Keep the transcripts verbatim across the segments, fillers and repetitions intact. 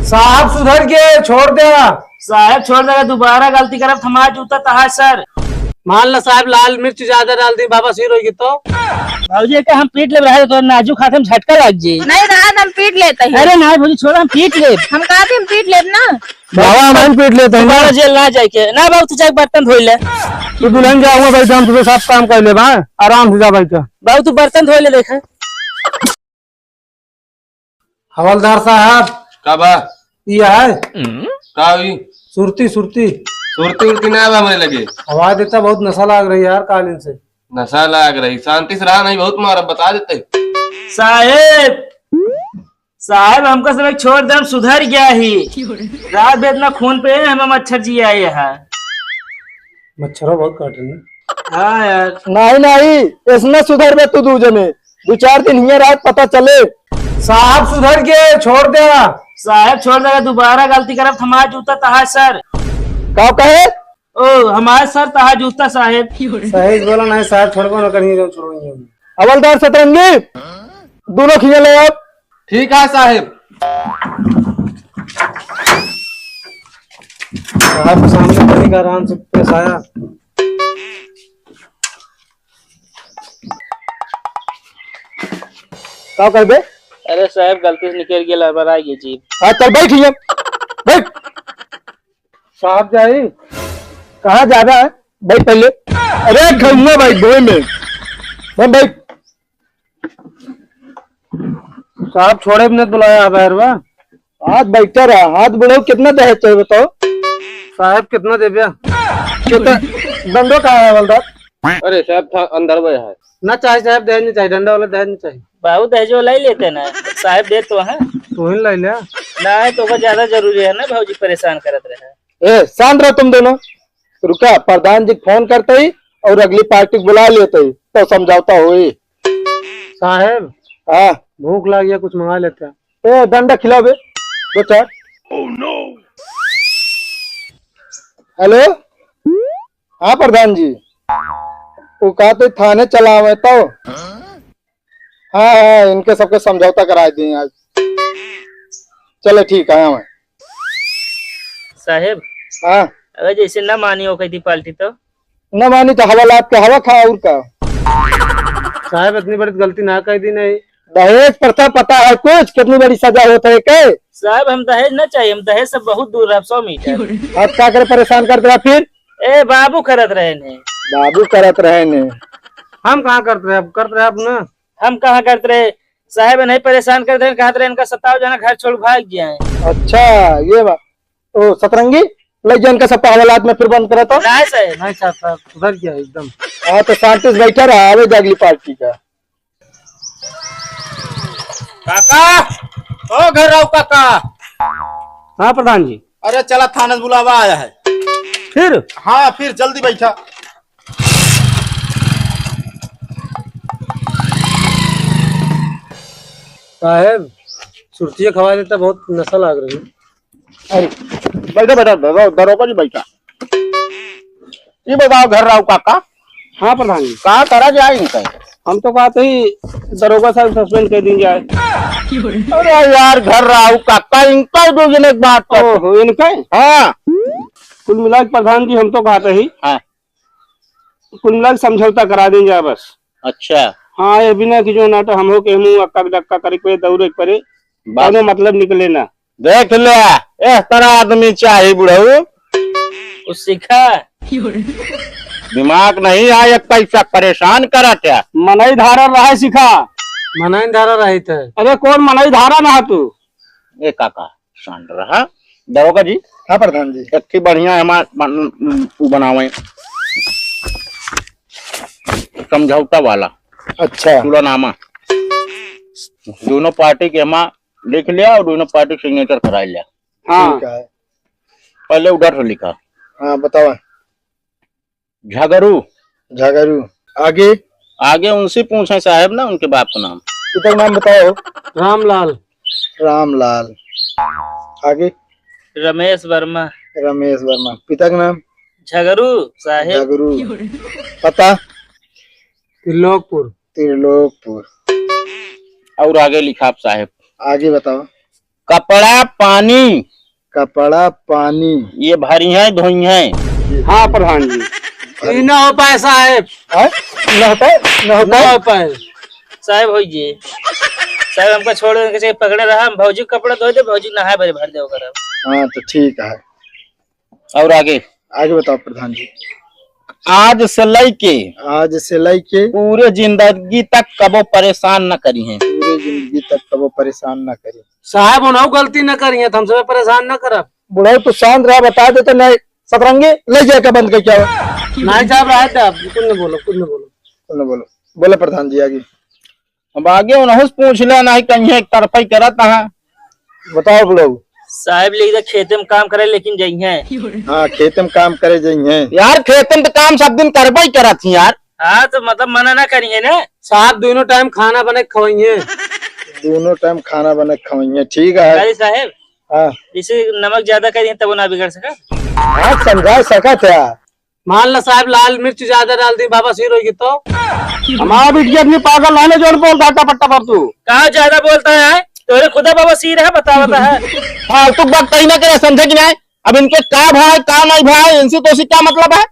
साहब सुधर गए, छोड़ दे। साहब छोड़ देगा, दोबारा गलती करब त हमार जूता तहार सर। मान ला साहब, लाल मिर्च ज्यादा डाल दी, बाबा सिर होई तो। भौजी के हम पीट लेब, रहे तो नाजुक हाथ में झटका लग जाई। नहीं रहा, हम पीट लेते हैं। अरे ना भौजी, छोड़ा, हम पीट लेब। हम कहा थे हम पीट लेब ना। बाबा, हम पीट लेते हैं ना। दोबारा जेल ना जाए के। ना बाबू, तू जाके बर्तन धोई ले। तू दुल्हन के आऊंगा भाई, हम तुझे सब काम कर ले बा, आराम से जा भाई का। बाबू, तू बर्तन धोई ले, देखा। हवलदार साहब। का बा? ई है। का हुई? सुरती, सुरती। सुरती उरती ना बा हमरे लगे। आवाज देता, बहुत नशा लाग रही है यार कालीन से। नशा लाग रही, शांति से रहा, नहीं बहुत मारा, बता देते। साहेब, साहेब, हमका सब एक छोड़ दे, हम सुधर गया ही। रात में इतना खून पे हम मच्छर जी आए हैं। मच्छरों बहुत काट रही है। हाँ यार। नहीं, नहीं, इसने सुधर बे तू दू जने। दो चार दिन हियाँ रात पता चले। साहब सुधर गए, छोड़ दे। साहेब छोड़ देगा, दोबारा गलती करब त हमार जूता तहार सर। का कहे? ओ, हमार सर तहार जूता साहेब। सही बोला, नहीं साहब, छोड़बो न करिए, जो छोड़ेंगे हम। हवलदार सतरंगी, दोनों खिया ले आप। ठीक है साहेब। साहब के सामने बड़ी आराम से पेश आया। का करबे? अरे साहेब, गलती से निकल गया, लड़बड़ा गया जीभ। हाँ, चल बैठ हियाँ, बैठ। साहब जाई? कहाँ जाबे? बैठ पहले। अरे खड़ुआ भाई, बोए में। मैं बैठ। साहब छोड़े भी नहीं बुलाया है बाहर बा। हाथ बैठा रहा, हाथ बढ़ाओ, कितना दहेज चाहिए बताओ? साहब कितना देबे? कितना? डंडो कहाँ है हवलदार? अरे साहब था अंदर में है। ना चाहे साहब, दहेज नहीं चाहिए, डंडा वाला दहेज नहीं चाहिए। बाबू दहेजो लाई लेते ना, साहब दे तो हैं। तू ही लाई ले। ना है तो वो ज्यादा जरूरी है ना, भौजी परेशान करत रहे। ए, शांत रहो तुम दोनों। रुका, प्रधान जी फोन करते ही और अगली पार्टी को बुला लेते ही, तो समझौता होई। साहेब, हाँ। भूख लाग गया, कुछ मंगा लेते हैं। ए, डंडा खिलाओ बे, दो चार। हेलो, हाँ प्रधान जी, वो कहते थाने चला आवे तो। हाँ, हाँ, इनके सबके समझौता कराए दिए आज। चले, ठीक है, आवे। साहेब, हाँ। अगर जैसे ना मानी हो कही थी पार्टी तो? ना मानी तो हवालात के हवा खा, और का? साहेब, इतनी बड़ी गलती ना कही थी नहीं। दहेज प्रथा पता है कुछ, कितनी बड़ी सजा होता है के? साहेब, हम दहेज ना चाहिए, हम दहेज से बहुत दूर रह, सौ मीटर। अब का करे, परेशान करत रहा फिर? ए, बाबू करत रहे ने। बाबू करत रहे ने। हम कहाँ करत रहे, अब करत रहे अब ना। हम कहाँ करत रहे? साहेब, नहीं परेशान करत रहे, कहत रहे, इनका सताओ, जना घर छोड़ भाग जाए। अच्छा, ये बात। ओ, सतरंगी, ले जा इनका सब हवालात में फिर बंद करे तो। नहीं साहेब। नहीं साहब, साहब, सुधर गया एकदम। हाँ, तो शांति से बैठा रहा, आवे जा अगली पार्टी का। काका, ओ घर आओ काका। हाँ प्रधान जी। अरे चला, थाने से बुलावा आया है। फिर? हाँ, फिर जल्दी बैठा। साहेब, सुरतिया खवा देता, बहुत नशा लाग रही। अरे, बैठा, बैठा, दरो-, दरोगा जी बैठा। ये बताओ घर राव काका। हाँ प्रधान जी। का करा जाए इनका? हम तो कहते ही दरोगा साहब सस्पेंड कर दी जाए। अरे यार, घर राव काका, इनका दो जने एक बात कर। ओहो, इनका? हाँ। कुल मिला के प्रधान जी, हम तो कहते ही हाँ। कुल मिला के समझौता करा दी जाए बस। अच्छा। हाँ, ये बिना कि जो ना तो हम हो के मुँह अक्का डक्का करे, कोई दौड़े के परे, बस। कोनो मतलब निकले ना। देख ले, एह तरह आदमी चाही बुढ़ऊ। उ सिखा। दिमाग नहीं है, एक पैसा परेशान करत है। मनई धारा रहे सिखा। मनई धारा रहित है। अरे कौन मनई धारा ना तू? ए काका, सांड रहा। दरोगा जी। हाँ प्रधान जी। एक ठे बढ़िया हमार बन-, उ बनावे। समझौता वाला। अच्छा। तुलानामा। दोनों पार्टी के हमार लिख लिया और दोनों पार्टी सिग्नेचर करा लिया। हाँ। ठीक है। पहले उधर से लिखा। हाँ, बतावा। झगरू। झगरू। आगे? आगे उनसे पूछे साहब ना, उनके बाप का नाम। पिता का नाम बताओ। रामलाल। रामलाल। आगे? रमेश वर्मा। रमेश वर्मा। पिता का नाम? झगरू साहेब। झगरू। पता? त्रिलोकपुर। त्रिलोकपुर। और आगे लिखा आप साहेब। आगे बताओ। कपड़ा पानी। कपड़ा पानी। ये भरी है, धोई है। हाँ प्रधान जी। ई ना हो पाए साहेब। हैं? ना हो पाए? ना हो ना पाए? हो पाए। साहेब हो जी, साहेब हमका छोड़ देने के चाहिए, पकड़े रहा, हम भौजी के कपड़ा धोए दे, भौजी नहाए बरे भर दे ओकर। हाँ तो ठीक है। और आगे? आगे बताओ प्रधान जी। आज से लइके आज से लइके पूरे जिंदगी तक कबो परेशान न करी हैं। पूरे जिंदगी तक कबो परेशान न करी। साहब उन्हों गलती न करी है तो हमसे परेशान न करब। बुढ़ऊ तू शांत रहा, बता दे तो नहीं सतरंगी ले जाए का बंद कर क्या हो? नहीं साहब रहा था, कुछ न बोलो, कुछ न बोलो। कुछ न बोलो, बोले प्रधान जी आगे। अब आगे उनहु से पूछ ले, नाही कहीं एक तरफा ही करत है। बताओ बुढ़ऊ। साहब ले इधर खेते में काम करे लेकिन जइहें। हाँ, खेते में काम करे जइहें। यार, खेते में तो काम सब दिन करबे ही करत ही यार। हाँ, तो मतलब मना ना करिए ना। साहब दोनों टाइम खाना बने खवाइए। दोनों टाइम खाना बने खवाइए, ठीक है। अरे साहब, हाँ। जैसे नमक ज्यादा करिए तब ना बिगड़ सका। हाँ, समझा सकत है। मान ला साहब, लाल मिर्च ज्यादा डाल दी, बवासीर होई तो? हमारा बिटिया इतनी पागल है ना, जोन बोल घाटा पट्टा पर तू। कहाँ ज्यादा बोलता है? तोरे खुदा बवासीर है, बतावता है। फालतू बात कहीं ना करे, समझे कि नहीं? अब इनके का भाई, का नहीं भाई, इनसे तो उसी क्या मतलब है?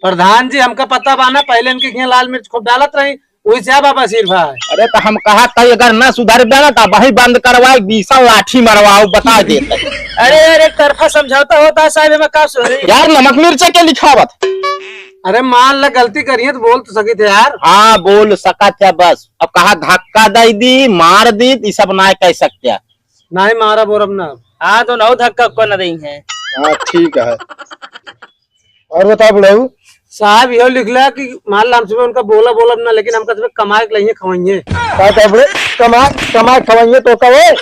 प्रधान जी, हमका पता बा ना, पहले इनके यहाँ लाल मिर्च खूब डालत रही, वही से बवासीर भाई। अरे तो हम कहा था, अगर ना सुधर बे ना, तो वही बंद करवाए, बीसा लाठी मरवाओ, बता देते। अरे यार, एक तरफा समझौता होता है साहब, एमा का सुधरी? यार, नमक मिर्चा के लिखावत? अरे मान ला गलती करिए तो बोल तो सकी थे यार। हाँ, बोल सकत है बस। अब कहा धक्का दे दी, मार दी, ये सब ना कह सकते हैं। नहीं मारा बोरब ना। हाँ, तो नौ धक्का को न रही है। हाँ, ठीक है। और बताओ बुढ़ऊ। साहब, यो लिख ला कि मान ला हमसे उनका बोला, बोलब ना, लेकिन हमका तुम्हें कमाए के लिए खवाइए। का कहबे? कमा, कमा खवाइए तो कहो।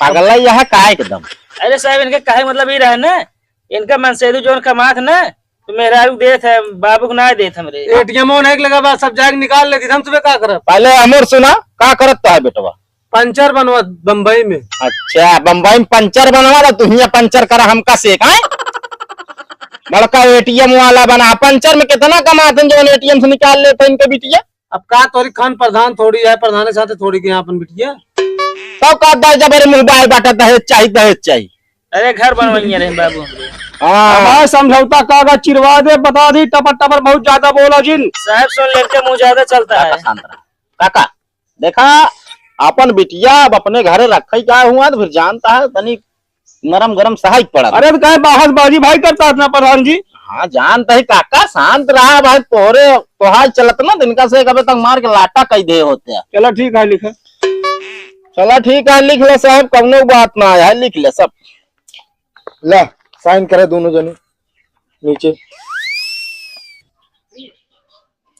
पागल है यह का एकदम। अरे साहब, इनके काहे मतलब ये रहे ना, इनका मनसेदू जोन कमात ना, तो मेहरारू देत है, बाबू को ना देत हमरे। एटीएम ओन है कि लगा बा, सब जाके निकाल लेती, हम तुम्हें का करब? पहले हमर सुना, का करत तो है बेटवा? पंचर बनवा बम्बई में। अच्छा, बम्बई में पंचर बनवा ला, तू हियां पंचर करा हमका से, हैं? बड़का एटीएम वाला बना, पंचर में कितना कमाते हैं जो एटीएम से निकाल लेते हैं इनके बिटिया? अब का तोरी खान प्रधान थोड़ी है, प्रधान के साथ थोड़ी के यहाँ अपन बिटिया। तब का दर जबरे मुंह बाय बाटा दहेज चाही, दहेज चाही। अरे घर बनवइया रहे बाबू हमरे। हाँ। हमारा समझौता कागज चिरवा दे, बता दी टपर टपर बहुत ज्यादा बोला जिन। साहब सुन लेते मुंह ज्यादा चलता काका है। शांत रहा। काका, देखा, अपन बिटिया अब अपने घरे रखे का हुआ तो फिर जानता है तनी नरम गरम सहाय पड़ा। अरे तो काहे बहसबाजी भाई करता अपना प्रधान जी? हाँ जानता है काका, शांत रहा भाई, तोहरे तोहार चलत ना दिन का से कबे तक मार के लाटा कई दे होते हैं। चला ठीक है लिखा। चला ठीक है लिख ले साहब, कौनो बात ना है, लिख ले सब। ला साइन करे दोनों जने नीचे।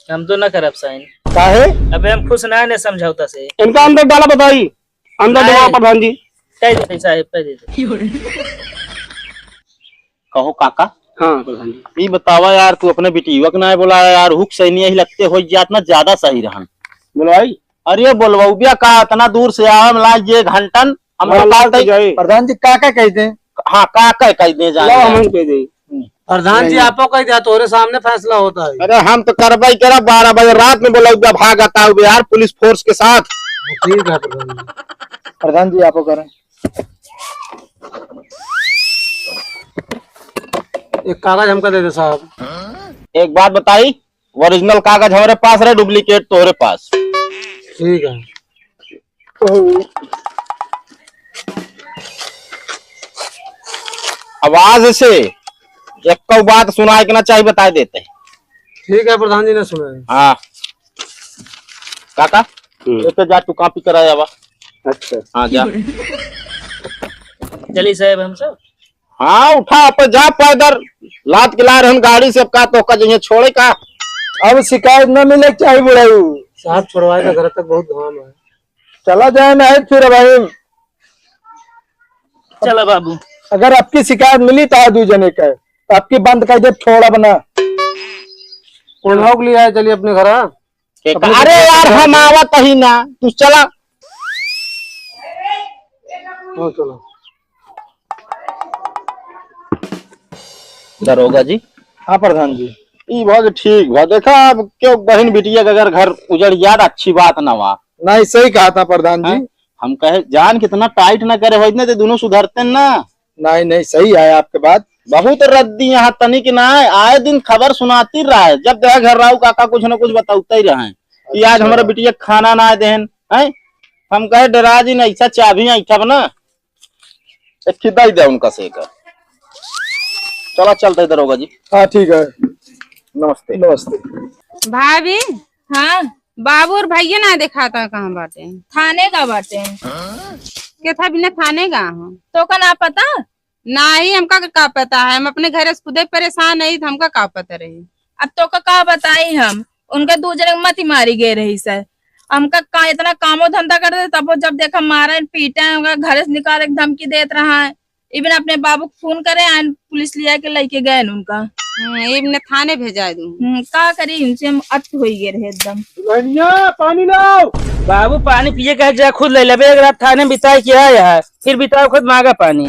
हम तो ना करब साइन। काहे? अबे हम खुश ना है समझौता से। इनका अंदर डाला बताई, अंदर नहीं। डलवा प्रधान जी। कह देते साहब, कह देते। कहो काका। हाँ प्रधान जी। ई बतावा यार, तू अपने बिटिया के ना बोला यार, हुक सैनिया ही लगते हो जात ना ज्यादा सही रहन। बोलवाई। अरे बोलवबिया का, इतना दूर से आवे में लाग ये घंटन, हम हाँ, लोग लाग तो जाए। प्रधान जी काका कह दे। हाँ, काका कह दे जाने लाओ, जाए। हम कह दे। हम्म। प्रधान जी, नहीं। आपो कह दिया, तोरे सामने फैसला होता है। अरे हम तो करवाई करा, बारह बजे रात में बोलवबिया भागत आओ यार पुलिस फोर्स के साथ। ठीक है प्रधान जी। प्रधान जी, आपो करें। एक कागज हमका दे दे साहब। एक बात बताई, ओरिजिनल कागज हमरे पास रहे, डुप्लीकेट तोहरे पास। ठीक है। आवाज से एको बात सुनाए के ना चाहिए, बताए देते। ठीक है प्रधान जी, ना सुनाए। हाँ काका, हम्म। एक जा तू कॉपी कराया बा। अच्छा। हाँ जा। चलिए साहब हम सब। हाँ, उठा, आप जा पैदल, लाद के ला रहन गाड़ी से, अब का तो का जइहे छोड़े का? अब शिकायत न मिले के चाही बुढ़ऊ। साहब, छोड़वाए का घर तक बहुत घाम है। चला जाए ना है फिर भाई। चला बाबू। अगर आपकी शिकायत मिली तो दू जने का, तो आपकी बंद कर दे, छोड़ा बना। उन्हों के लिए आए, चलिए अपने घर। के अपने का-, अरे यार, हम आवत ही ना, तू चला। हाँ, चलो। दरोगा जी। हाँ प्रधान जी। ई भा के ठीक भा, देखा अब क्यों बहन बिटिया के अगर घर उजड़ जात अच्छी बात ना बा। नहीं, सही कहा था प्रधान जी। हाँ? हम कहे, जान कितना टाइट ना करे होइत ना, तो दोनों सुधरते ना। नहीं, नहीं, सही है आपके बात। बहुत रद्दी यहाँ तनिक ना है, आए दिन खबर सुनाती रहे। जब देखा घर राऊ काका कुछ ना कुछ बताते ही रहे कि आज अच्छा। हमारा बिटिया खाना ना देहन, हैं? हम कहे, "डरा जी ना, ऐसा चाबी ऐठब ना।" एक ठे दे दे उनका से एक। चला, चलते दरोगा जी। हाँ, ठीक है। नमस्ते। नमस्ते। भाभी। हाँ। बाबू और भैया ना देखाता, कहाँ बाटे? थाने का बाटे। के था बिना थाने का हो? तो का ना पता? नाही, हमका का पता है, हम अपने घर से खुदे परेशान है, तो हमका का पता रही। अब तो का, का बताई हम, उनका दू जने मती मारी गए रही से। हमका का इतना कामो धंधा करते, तब वो जब देखा मारा पीटा है, उनका घर से निकाले के धमकी देत रहा है। इबन अपने बाबू को फोन करे, आन पुलिस लिया के लेके गए न उनका। हम्म, इबन थाने भेजा दूँ। हम्म, का करी, इनसे हम अत होई गए रहे एकदम। दुल्हनिया, पानी लाओ। बाबू, पानी पिए के जा, खुद ले लेबे। एक रात थाने में बिताए के आया है, फिर बिताओ खुद मांगा पानी।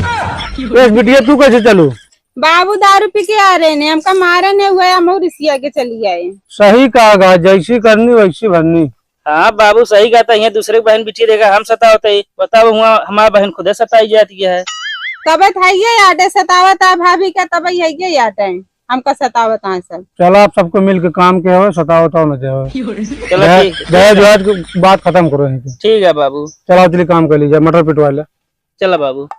बस बिटिया, तू कैसे चलू? बाबू दारू पी के आ रहे ने, हमका मारे ने हुआ, हम और रिसिया के चली आए। सही कहा गा, जैसी करनी वैसी भरनी। हाँ बाबू, सही कहता है, दूसरे के बहन बिटिया देखा हम सतावत है, बताओ, हुआ हमार बहन खुदे सताई जाती है। तबे थाइये आटे सतावत है भाभी का, तबे यही आटे हमका सतावत है सब। चलो, आप सबको मिल के काम के हो, सतावत हो न जाओ। चलो दहेज, ठीक है। दहेज वहेज की बात खत्म करो यहीं पे। ठीक है बाबू। चलो, जल्दी काम कर लीजिए, मटर पिटवा ले। चला बाबू।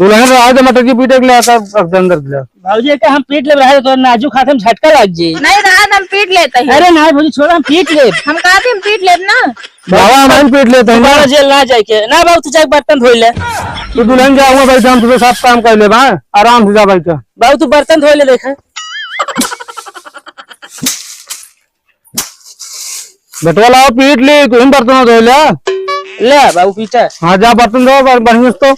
दुल्हन रहा दे, मटर की पीटे के ले आता, अब अंदर ले। बाबूजी, एका हम पीट लेब, रहे तो नाजुक हाथ में झटका लग जाई। नहीं, रहा दे, हम पीट लेते हैं। अरे नहीं भौजी, छोड़, हम पीट लेब। हम कहा थे, हम पीट लेब ना। बाबा, हम पीट लेते हैं ना। दोबारा जेल ना जाए के। ना बाबू, तू जाके बर्तन धोई ले। तू दुल्हन जा, हुआ बैठा, हम तुझे सब काम कर लेबा, आराम से जा बैठा। बाबू, तू बर्तन धोई ले, देखा। बेटवा लाओ, पीट ले, तू ही बर्तन धो ले। ले बाबू, पीटा। हाँ, जा बर्तन धो, बर-, बढ़िया से तो।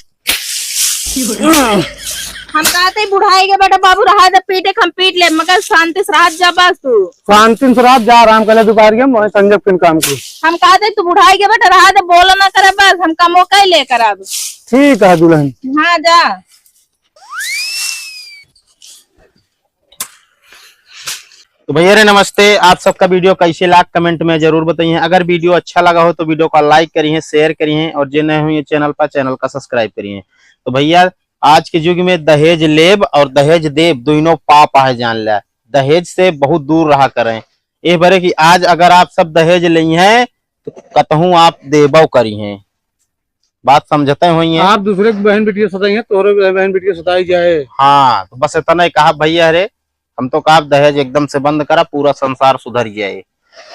हम कहते ही बुढ़ाई के बेटा बाबू रहा दे, पीटे के हम पीट ले, मगर शांति से रहा जा बस तू। शांति से रहा जा, आराम कर ले दोपहर के, मैं संजय किन काम की। हम कहते तू बुढ़ाई के बेटा रहा दे, बोला ना करे बस, हम कमो के ले करब। ठीक है दुल्हन। हाँ जा। तो भैया रे नमस्ते, आप सबका वीडियो कैसे लाग कमेंट में जरूर बताइए। अगर वीडियो अच्छा लगा हो तो वीडियो का लाइक करिए, शेयर करिए और जे नए हुए चैनल पर चैनल का सब्सक्राइब करिए। तो भैया आज के युग में दहेज लेब और दहेज देब दोनों पाप है जान ला। दहेज से बहुत दूर रहा करें। ए बरे कि आज अगर आप सब दहेज लेइहैं तो कतहूँ आप देबो करिहैं। बात समझते होइहैं। आप दूसरे के बहन बिटिया सताइहैं, तोहरे बहन बिटिया सताई जाए। हाँ, तो बस इतना ही कहा भैया रे, हम तो कहा दहेज एकदम से बंद करा, पूरा संसार सुधर जाए।